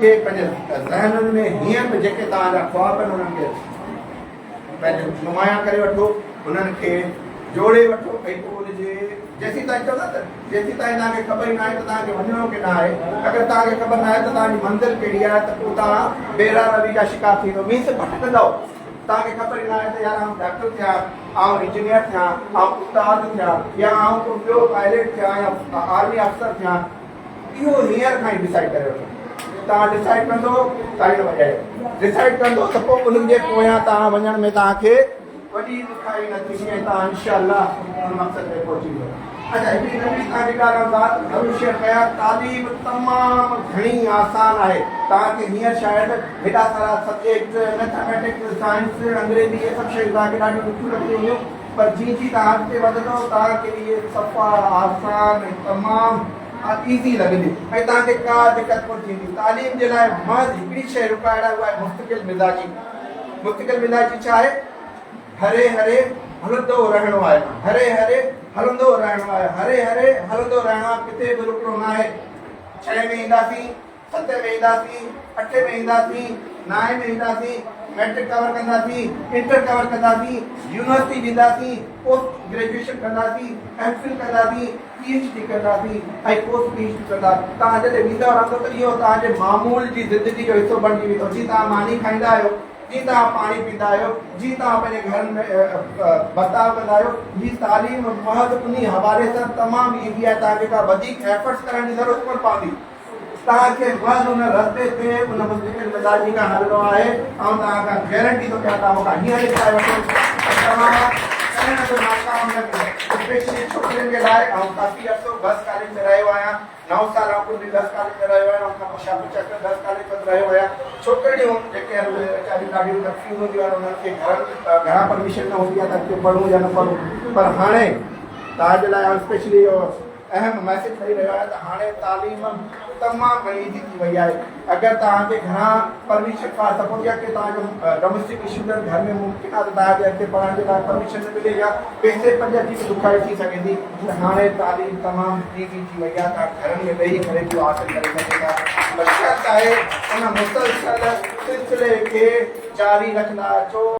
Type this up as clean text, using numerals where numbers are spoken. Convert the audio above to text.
کي پنهنجي ذهنن ۾ هينئر به جيڪي توهان جا خواب آهن انهن کي پنهنجو نمايان ڪري وٺو، انهن کي جوڙي وٺو ۽ پوء ان جي جيسين تائين چوندا ته جيسين تائين توهان کي خبر ئي ناهي ته توهان کي وڃڻو ڪيڏانهن آهي، اگر توهان کي خبر ناهي ته توهان جي منزل ڪهڙي آهي ته پوء توهان بي راهه روي جا شڪار ٿيندو مينس ڀٽڪندؤ. توهان کي خبر ئي ناهي ته يار آئون ڊاڪٽر ٿيان، آئون انجنيئر ٿيان، آئون استاد ٿيان يا آئون ڪو ٻيو پائليٽ ٿيان يا آرمي آفيسر ٿيان. اهو هينئر کان ئي ڊسائيڊ ڪري وٺو. توهان ڊسائيڊ ڪندو تاڙي نه وڄايو. ڊسائيڊ ڪندو ته پوء ان جي پويان توهان وڃڻ ۾ توهان کي وڏي ڏکائي نه ٿيندي ۽ توهان انشاء الله ان مقصد تي پهچي ويندو. اڇا هڪڙي ننڍڙي توهان کي ڳالهه آئون ذات ضرور شيئر ڪيان. تعليم تمام گهڻي آسان آهي. توهان کي هينئر شايد هيڏا سارا سبجيڪٽ، ميٿاميٽڪس، سائنس، انگريزي اهي سڀ شيون توهان کي ڏاڍيون ڏکيون لڳنديون هونديون پر جيئن جيئن توهان اڳتي وڌندو توهان کي اهي صفا آسان ۽ تمام ايزي لڳندي ۽ توهان کي ڪا دقت ڪونه ٿيندي. تعليم جي لاء محض هڪڙي شيء رڪائڻ آهي اها آهي مستقل مزاجي. مستقل مزاجي ڇا آهي؟ هري هري هلندو رهڻو آهي. هري هري هلندو رهڻو آهي. هري هري هلندو رهڻو آهي ڪٿي به رڪڻو ناهي. ڇهين ۾ اينداسين، ستين ۾ اينداسين، اٺين ۾ اينداسين، نائين ۾ اينداسين، مئٽرڪ ڪور ڪنداسين، انٽر ڪور ڪنداسين، يونيورسٽي وينداسين، پوسٽ گريجوئيشن ڪنداسين، ايم فل ڪنداسين، پي ايڇ ڊي ڪنداسين ۽ پوسٽ پي ايڇ ڊي ڪندا. توهان جڏهن ويندا رهندو ته اهو توهان جي معمول جي زندگي جو حصو بڻجي ويندو. جيئن توهان ماني کائيندا آهيو، جيئن توهان پاڻي پيئندا آهيو، جيئن توهان پنهنجي گهرن ۾ برتاء ڪندا آهيو. هي تعليم محض انهي حوالي سان تمام ايزي آهي. توهان کي ڪا وڌيڪ ايفرٽس ڪرڻ جي ضرورت ڪونه پوندي. توهان کي محض ان رستي تي ان مستقل مزاجي کان هلڻو آهي. آئون توهان کان گيرنٽي ٿو ڏيان توهان مون کان هينئر لکرائي وٺو ته توهان ڪڏهن به ناڪام نه ٿيندؤ. اسپيشلي ڇوڪرين جي لاء آئون ڪافي عرصو گرلس ڪاليج ۾ رهيو آهيان. نو سال آئون ڪنڊي گرلس ڪاليج ۾ رهيو آهيان. ان کان پوء شاپور چڪر گرلس ڪاليج ۾ به رهيو آهيان. ڇوڪرڙيون جيڪي آهن اهي ويچاريون ڏاڍيون ڪنفيوز هونديون آهن. انهن کي گهرن گهران پرميشن نه هوندي آهي ته اڳتي پڙهون يا نه پڙهون. پر هاڻي توهان جي لاء آئون اسپيشلي اهو اهم ميسيج ڏئي رهيو آهيان ته هاڻي تعليم تمام گهڻي ايزي ٿي وئي آهي اگر توهان کي گهران پرميشن فار سپوز يا ڪي توهان جو ڊوميسٽڪ اشوز آهن گهر ۾ ممڪن آهي ته توهان کي اڳتي پڙهڻ جي لاء پرميشن نه ملي يا پئسي پنج جي به ڏکائي ٿي سگهي ٿي ته هاڻي تعليم تمام ايزي ٿي وئي آهي توهان گهرن ۾ ويهي ڪري به اهو حاصل ڪري سگهو ٿا پر شرط آهي ان مسلسل سلسلي کي جاري رکندا اچو.